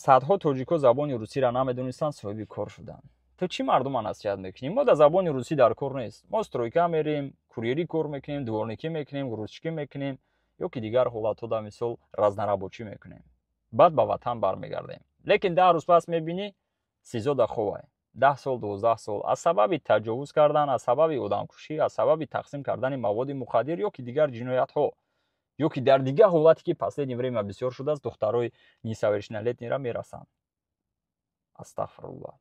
Садҳо тоҷикҳо забони русиро намедонистанд, соҳиби кор шуданд. Ту чӣ мардума насиҳат мекунӣ? Мо дар забони русӣ дар кор нест. Мо стройка мерем, курьерӣ кор мекунем, дворникӣ мекунем, грузчикӣ мекунем ё ки дигар ҳолатҳо, дар мисол, разнорабочӣ мекунем, баъд ба ватан бармегардем. Лекин 10 рӯз пас мебинӣ, СИЗОда ховай, 10 сол, 12 сол, аз сабаби таҷовуз кардан, аз сабаби одамкушӣ, аз сабаби тақсим кардани маводи мухаддир ё ки дигар ҷиноятҳо, ё ки дар дигар ҳолате, ки последнее время бисёр шудааст, духтарои несовершеннолетнийро мерасанд. Астағфируллоҳ.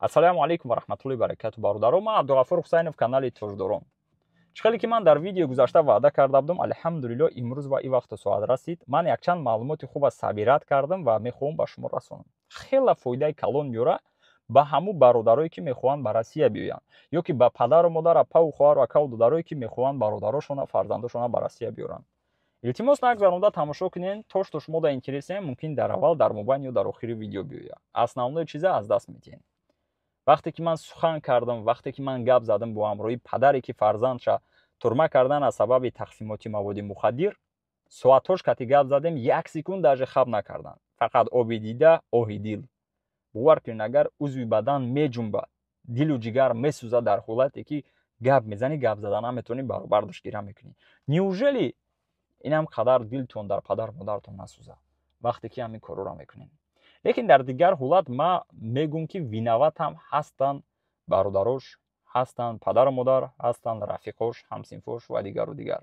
Ассалому алайкум ва раҳматуллоҳи баракату, бародаро. Ман Абдуғафур Ҳусайнов, канали Тоҷдорон. Чӣ хеле ки ман дар видеои гузашта ваъда карда будам, алҳамдулилло, имрӯз ва ин вақту соат расид. Ман якчанд маълумоти хуб собирать кардам ва мехоҳам ба шумо расонам. Хела фоидаи калон меёрад ба ҳамун бародарое, ки мехоҳанд ба Россия биёянд, ё ки ба падару модар, апаву хоҳару, акаву додарое, ки мехоҳанд бародарошона, фарзандошона ба Россия биёранд. Илтимос, нагзаронда тамошо кунед, то что шумо да интересен. Мумкин дар аввал, дар мобайн ё дар охири видео биёяд, основное чиза аз даст медиҳем. Вақте ки ман сухан кардам, вақте ки ман гап задам бо ҳамроҳии падаре, ки фарзандша турма кардан аз сабаби тақсимоти маводи мухаддир, соатҳош кати гап задем, як секунд даже хаб накардан, фақат оби дида, оҳи дил. Бовар кунед, агар узви бадан меҷунбад, дилу ҷигар месӯзад, дар ҳолате ки гап мезанӣ, гап зада наметавонӣ, баробар душгира мекунӣ. Неужели инам қадар дилтон дар падару модаратон насӯзад, вақте ки ҳамин корҳоро мекунем? Лекин дар дигар ҳолат ма мегӯм, ки виноватам ҳастанд бародарош, ҳастанд падару модар, ҳастанд рафиқош, ҳамсинфош ва дигару дигар.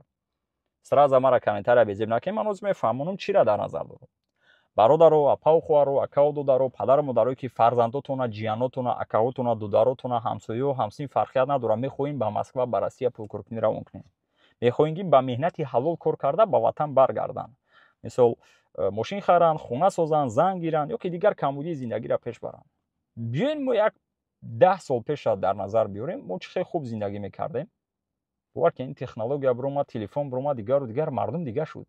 Сразу мара комментария безеб накунед, ман ҳозир мефаҳмонам, чира дар назар дорам. Бародаро, апаву хоҳаро, акаву додаро, падару модарое, ки фарзандотона, ҷиянотона, акаҳотона, дударотона, ҳамсояо, ҳамсинф, фарқият надорад, мехоҳем ба Москва, ба Россия пулкоркунӣ равон кунем, мехоҳем, ки ба меҳнати ҳалол кор карда ба ватан баргарданд, мисол, мошин харанд, хона созанд, зан гиранд ё ки дигар камбудии зиндагиро пеш баранд. Биёен, мо як 10 сол пеша дар назар биёрем, мо чӣ хел хуб зиндагӣ мекардем. Бовар ки ин технология биромад, телефон биромад, дигару дигар, мардум дигар шуд.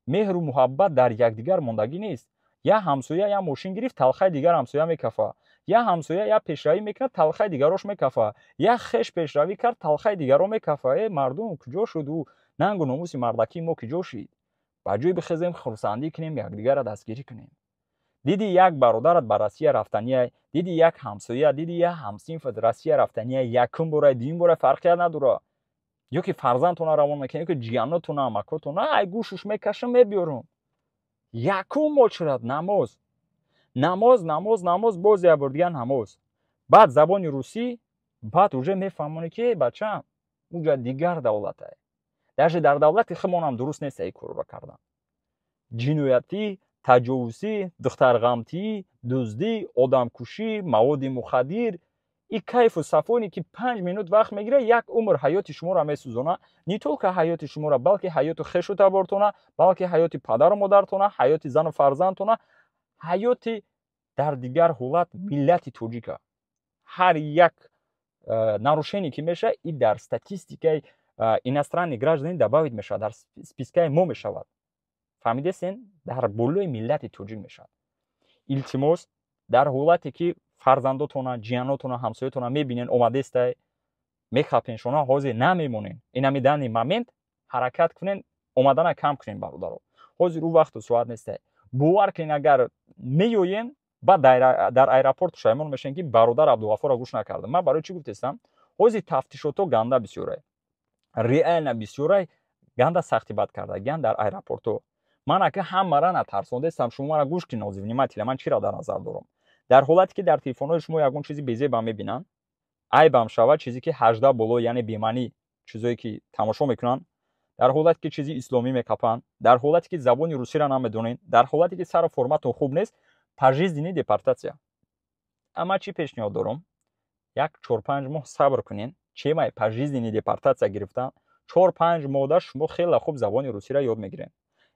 Меҳру муҳаббат дар якдигар мондагӣ нест. Як ҳамсоя як мошин гирифт, талхаи дигар ҳамсоя мекафа. Як ҳамсоя як пешравӣ мекунад, талхаи дигарош мекафа. Як хеш пешравӣ кард, талхаи дигаро мекафа. Э, мардум, куҷо шуд ӯ нангу номуси мардакии мо, куҷо шид? Ба ҷои бихезем, хурсандӣ кунем, якдигарро дастгирӣ кунем. Диди як бародарат ба Россия рафтания, диди як ҳамсоя, диди як ҳамсинфат Россия рафтания, якум бора, дуюм бора, фарқият надора, ё ки фарзандтона равон мекунед, ё ки ҷиянотона, амакотона, ай гӯшуш мекашам, мебиёрам. Якум очрат намоз, намоз, намоз, намоз, боз як бор дигар намоз, баъд забони русӣ. Баъд уже мефаҳмонӣ, ки бачам, уҷа дигар давлатае. Даже дар давлати худмонам дуруст нест ай корро кардан. Ҷиноятӣ, таҷовузӣ, духтарғамтӣ, дуздӣ, одамкушӣ, маводи мухаддир, и кайфу сафоне, ки 5 минут вақт мегирад, як умр ҳаёти шуморо месӯзона. Не только ҳаёти шуморо, балки ҳаёти хешу табортона, балки ҳаёти падару модартона, ҳаёти зану фарзандтона, ҳаёти дар дигар ҳолат миллати тоҷика. Ҳар як нарушение, ки мешавад, и дар статистикаи иностранный гражданин добавить мешавад, дар спискаи мо мешавад. Фаҳмидесен? Дар болои миллати тоҷик мешавад. Илтимос, дар ҳолате ки фарзандотона, ҷиянотона, ҳамсоятона мебинен, омадестай, мехапеншона, ҳозир намемонен. Инами данный момент ҳаракат кунен, омадана кам кунен, бародаро. Ҳозир ӯ вақту соат нестай. Бовар кунен, агар меёен, баъд дар аэропорт пушаймон мешавем, ки бародар Абдуғафорро гӯш накардам. Ман барои чӣ гуфтестам? Ҳозир тафтишото ганда бисёрай, реально бисёрай, ганда сахти бад кардагиян дар аэропортҳо. Ман ака ҳамара натарсондестам, шумо мара гӯш кунед ҳозир внимательно, ман чиро дар назар дорам. Дар ҳолате ки дар телефонҳои шумо ягон чизи безебам мебинанд, айбам шавад, чизе ки 18 боло, яъне бемаънӣ чизое ки тамошо мекунанд, дар ҳолате ки чизи исломӣ мекапанд, дар ҳолате ки забони русиро намедонед, дар ҳолате ки сару форматон хуб нест, пожизненный депортация. Ама чӣ пешниҳод дорам? Як 4-5 моҳ сабр кунед, чемай пожизненный депортация гирифтан. 4-5 моҳда шумо хеле хуб забони русиро ёд мегиред,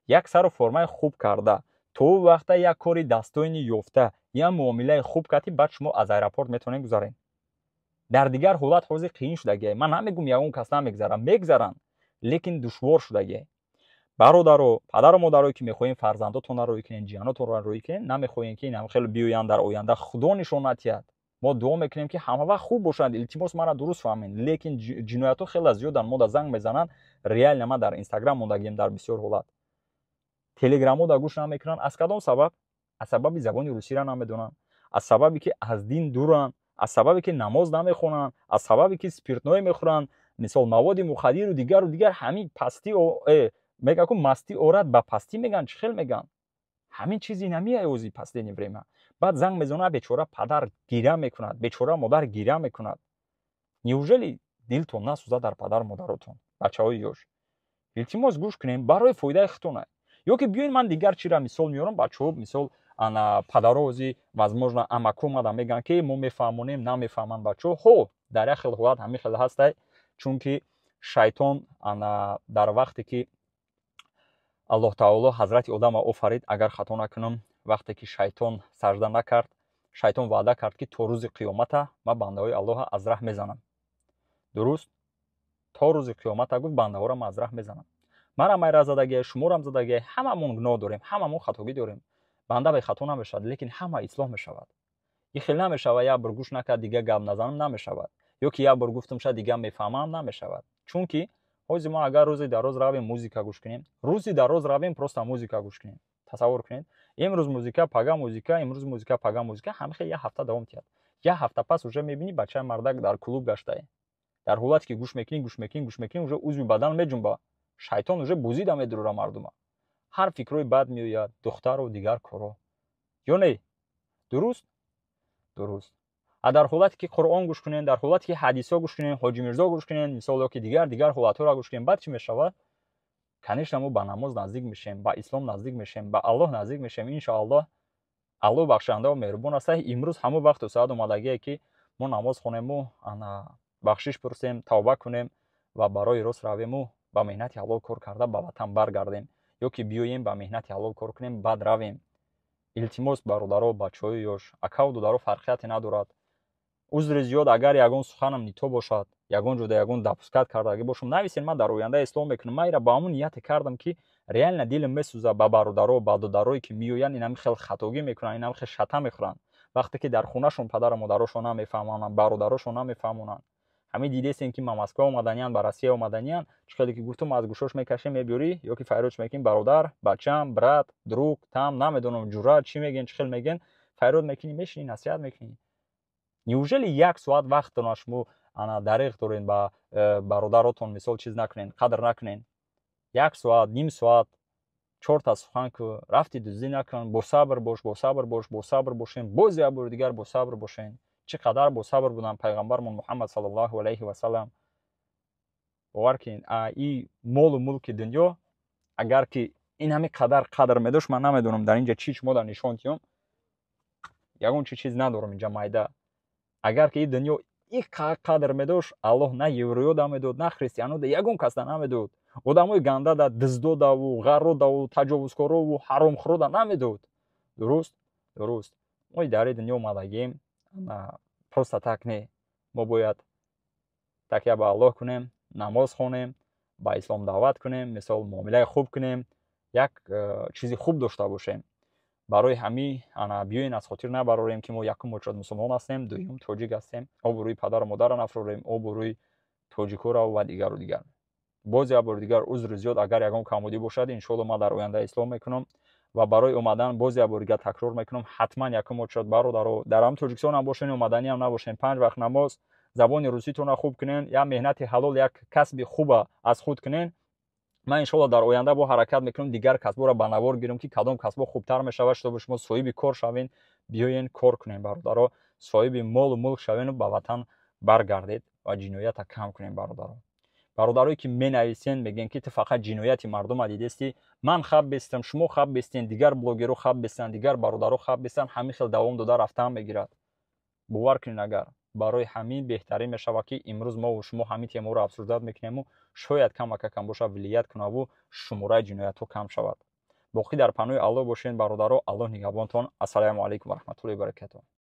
як сару формаи хуб карда, то ӯ вақта як кори достойный ёфта, як муомилаи хуб кардӣ, баъд шумо аз аэропорт метавонед гузаред. Дар дигар ҳолат ҳозир қиин шудагиай. Ман намегум, ягон кас намегзарад, мегзаранд, лекин душвор шудагиай. Бародаро, падару модарое, ки мехоҳем фарзандотонро рӯй кунем, ҷиянотонро рӯй кунем, намехоҳем, ки инам хеле биёянд дар оянда, Худо нишон натиҳад. Мо дуо мекунем, ки ҳама вақт хуб бошанд. Илтимос, мара дуруст фаҳмед, лекин ҷиноятҳо хеле зиёданд. Мода занг мезананд, реально ман дар Инстаграм мондагием, дар бисёр ҳолат телеграмҳо да гӯш намекунанд. Аз кадом сабаб? Аз сабаби забони русиро намедонанд, аз сабабе ки аз дин дуранд, аз сабабе ки намоз намехонанд, аз сабабе ки спиртное мехӯранд, мисол, маводи мухаддиру дигару дигар. Ҳамин пастӣ мега ку, мастӣ орад ба пастӣ, меган, чӣ хел меган, ҳамин чизи намеози последнее время. Баъд занг мезонад, бечора падар гиря мекунад, бечора модар гиря мекунад. Неужели дилтон насӯзад дар падару модаротон? Бачаҳои ёш, илтимос, гӯш кунем, барои фоидаи худтона. Ё ки биёин, ман дигар чира мисол меорам. Бачаҳо, мисол, ана падарози, возможно, амаку омада мегӯянд, ки мо мефаҳмонем, намефаҳманд бачаҳо. Ҳо, дар як хел ҳолат ҳамин хел ҳастай, чунки шайтон, ана дар вақте ки Аллоҳ таоло ҳазрати Одамро офарид, агар хато накунам, вақте ки шайтон сажда накард, шайтон ваъда кард, ки то рӯзи қиёмата ман бандаҳои Аллоҳа аз раҳ мезанам. Дуруст, то рӯзи қиёмата, гуфт, бандаҳоро ман аз раҳ мезанам. Манам айра задагия, шуморам задагия, ҳамамон гуноҳ дорем, ҳамамон хатогӣ дорем. Банда бехато намешавад, лекин ҳама ислоҳ мешавад. И хел намешавад, як бор гӯш накард, дига гап назанам, намешавад. Ё ки як бор гуфтам, ша дига мефаҳмам, намешавад. Чунки ҳозир мо агар рӯзи дароз равем, музика гӯш кунем, рӯзи дароз равем, просто музика гӯш кунем, тасаввур кунед, имрӯз музика, пага музика, имрӯз музика, пага музика, ҳама хел як ҳафта давом тиҳад. Як ҳафта пас уже мебинӣ, бачаи мардак дар клуб гаштае. Дар ҳолате ки гӯш мекунӣ, гӯш мекунӣ, гӯш мекунӣ, уже узви бадан меҷунба, шайтон уже бузида медурора мардума, ҳар фикрҳои бад меояд, духтару дигар корҳо, ё не? Дуруст, дуруст. А дар ҳолате ки Қуръон гӯш кунем, дар ҳолате ки ҳадисҳо гӯш кунем, Ҳоҷи Мирзо гӯш кунем, мисол, ё ки дигар дигар ҳолатҳоро гӯш кунем, баъд чӣ мешавад? Конечно, мо ба намоз наздик мешем, ба ислом наздик мешем, ба Аллоҳ наздик мешем, иншоаллоҳ. Аллоҳ бахшандаву меҳрубон аст. Имрӯз ҳамон вақту соат омадагие, ки мо намоз хонему, ана бахшиш пурсем, тавба кунем ва барои рост равему, ба меҳнати ҳалол кор карда, ба ватан баргардем, ё ки биёем, ба меҳнати ҳалол кор кунем, баъд равем. Илтимос, бародаро, бачаҳои ёш, акаву додаро, фарқияте надорад. Узри зиёд, агар ягон суханам не то бошад, ягон ҷода ягон допускать кардагӣ бошам, нависен, ман дар оянда ислоҳ мекунам. Ман ира ба ҳамон нияте кардам, ки реально дилам месӯзад ба бародаро, ба додарое, ки меоянд, инами хел хатогӣ мекунанд, инами хел шата мехӯранд, вақте ки дар хонашон падару модарошон намефаҳмонанд, бародарошон намефаҳмонанд. Ҳамин дидестем, ки ма Москва омаданиянд, ба Россия омаданиянд. Чӣ хеле ки гуфтум, аз гӯшош мекашем, мебиёрӣ ё ки файродш мекунӣ: бародар, бачам, брат, друг, там, намедонам, ҷура, чӣ мегӯен, чӣ хел мегӯен, файрод мекунӣ, мешинӣ, насиҳат мекунӣ. Неужели як соат вақтона шумо ана дареғ дорен ба бародаротон, мисол, чиз накунен, қадр накунен? Як соат, ним соат, чорта сухан ку, рафти дуздӣ накун, босабр бош, босабр бош, босабр бошем. Боз як бори дигар, босабр бошем. Чӣ қадар босабр буданд пайғамбармон Муҳаммад саллаллоҳу алайҳи васалам. Бовар кунед, и молу мулки дунё агар ки ин ҳами қадар қадр медошт, ман намедонам, дар инҷа чӣ шумо дар нишон тиём, ягон чи чиз надорам инҷа майда. Агар ки и дунё и қадр медошт, Аллоҳ на евроёда медод, на христианода, ягон касда намедод. Одамои гандада, дуздодаву, ғарродаву, таҷовузкорову, ҳаромхӯрода намедод. Дуруст, дуруст. Мо дар и дунё омадагем просто так не. Мо бояд такя ба Аллоҳ кунем, намоз хонем, ба ислом даъват кунем, мисол, муомилаи хуб кунем, як чизи хуб дошта бошем. Барои ҳамин, ана биёен, аз хотир набарорем, ки мо якум очад мусулмон ҳастем, дуюм тоҷик ҳастем. Обрӯи падару модарро нафурорем, обрӯи тоҷикоро ва дигару дигар. Боз як бори дигар узри зиёд, агар ягон камбудӣ бошад, иншоалло, ман дар оянда ислоҳ мекунам. Ва барои омадан боз як бори дигар такрор мекунам: ҳатман якум очад, бародаро, дар ҳам Тоҷикистон ҳам бошен, омаданиам набошен, панҷ вақт намоз, забони руситонро хуб кунен, як меҳнати ҳалол, як касби хуба аз худ кунен. Ман иншоалло дар оянда бо ҳаракат мекунам, дигар касбҳоро ба навор гирам, ки кадом касбҳо хубтар мешавад, чтобы шумо соҳиби кор шавен. Биёен, кор кунем, бародаро, соҳиби молу мулк шавену ба ватан баргардед ва ҷиноята кам кунем, бародаро. Бародарое ки менависен, мегӯен, ки ту фақат ҷинояти мардума дидестӣ. Ман хаб бестам, шумо хаб бестен, дигар блогерро хаб бестанд, дигар бародаро хаб бестанд, ҳамин хел давом дода рафтан мегирад. Бовар кунед, агар барои ҳамин беҳтарин мешавад, ки имрӯз мову шумо ҳамин темаро обсуждать мекунему, шояд камака кам боша, влиять кунаву шумораи ҷиноятҳо кам шавад. Боқӣ дар паноҳи Аллоҳ бошед, бародаро, Аллоҳ нигаҳбонтон. Ассалому алайкум варахматуллоҳи баракатуҳ.